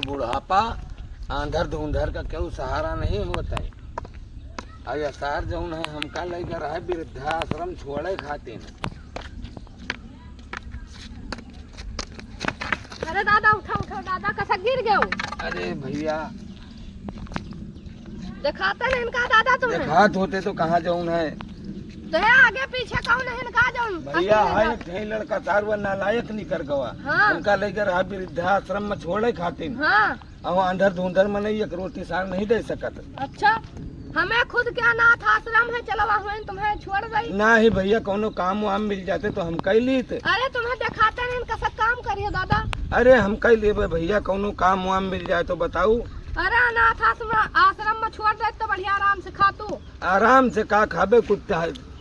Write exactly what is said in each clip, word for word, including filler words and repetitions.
बुढ़ापा, आंधर धुंधर का केहू सहारा नहीं होत है। अउ यह सार जौन है, हमका लइके रहा वृद्धाश्रम छोड़े खातिर। अरे दादा, उठा, उठा दादा, कसा गिर गयो? अरे भइया। देखात नहीं इनका दादा तुम्हें? देखात होते तो कहाँ जौन है? तो है आगे पीछे कौन है इनका जौन? भइया, है एक ठे लड़का सार वा नालायक निकर गवा। हाँ। हमका लइके रहा वृद्धाश्रम में छोड़े खातिर। हाँ। अउ आंधर धुंधर मनई एक रोटी सार नहीं दे सकत। अच्छा, हमें खुद के अनाथ आश्रम है, चलवा हुए तुम्हें छोड़ दई। नाही भइया, कौनो काम वाम मिल जाते तो हम कई लीत। अरे तुम्हें देखाते नहीं, कसा काम करिए दादा। अरे हम कई लेबे भइया, कौनो काम वाम मिल जाए तो बताऊ। अरे अनाथ आश्रम, आश्रम में छोड़ दे तो बढ़िया आराम से खातू। आराम से का खाबे, कुछ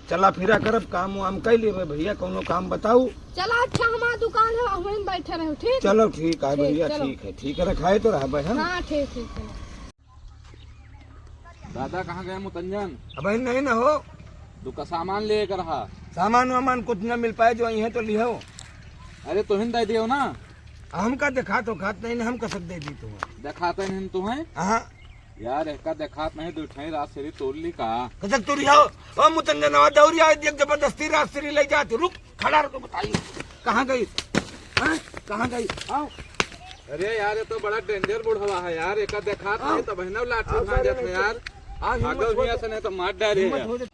चला फिरा करब, काम वाम कई लेबे भइया, कौनो काम बताऊ। चला अच्छा, हमार दुकान है, वहीं बैठे रहो, ठीक? चलो ठीक है ठीक, भइया, चलो। ठीक है, ठीक है, रखाए तो रहबे हम। हाँ, ठीक, ठीक, ठीक। दादा, कहाँ गए मुतंजन? अबे नहीं न हो। दुका सामान लेकर रहा। सामान वामान कुछ न मिल पाए, जो आई है तो लिहो। अरे, तोहिन दे दियो ना। हमका देखात होखात नहीं न, हम कसक दे दी तुम्हें। देखाते नहीं तुम्हें? हाँ। यार, एका देखात नहीं, दो ठे रात सिरी तोड़ ली का? कसक तोड़ी हो? ओ मुतंजनवा, दौरी आए, देख जबरदस्ती रात सिरी ले जाती। रुक, खड़ा रह, तो बताई। कहाँ गई? हाँ? कहाँ गई? आओ। अरे यार, ये तो बड़ा danger बुढ़वा है यार, एका देखात आओ। नहीं तो बहनव लाठी आओ, मार सारे जाते नहीं यार। तो। आओ, हिम्मत अगर हो भी तो। ऐसा नहीं तो मार डाले हिम्मत यार। हो तो।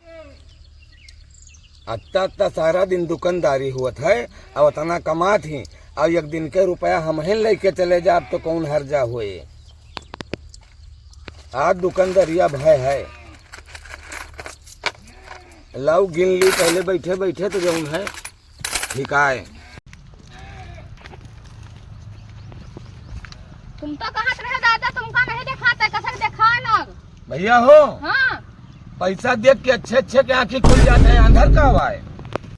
अत्ता, अत्ता सारा दिन दुकानदारी हुवत है, अब अतना कमात ही, अब एक दिन के रुपया हमहिन लइके चले जाब तो कौन हर्जा होए। आज दुकानदारिया भय है। लाऊ गिन ली पहले बैठे बैठे तो जौन है, ठीक आए। तुम तो कहत रहे दादा, तुमका नहीं देखात है, कसक देखाए ना। भइया हो, हाँ। पैसा देख के अच्छे अच्छे के आँखी खुल जात है, अंधर का हवा है?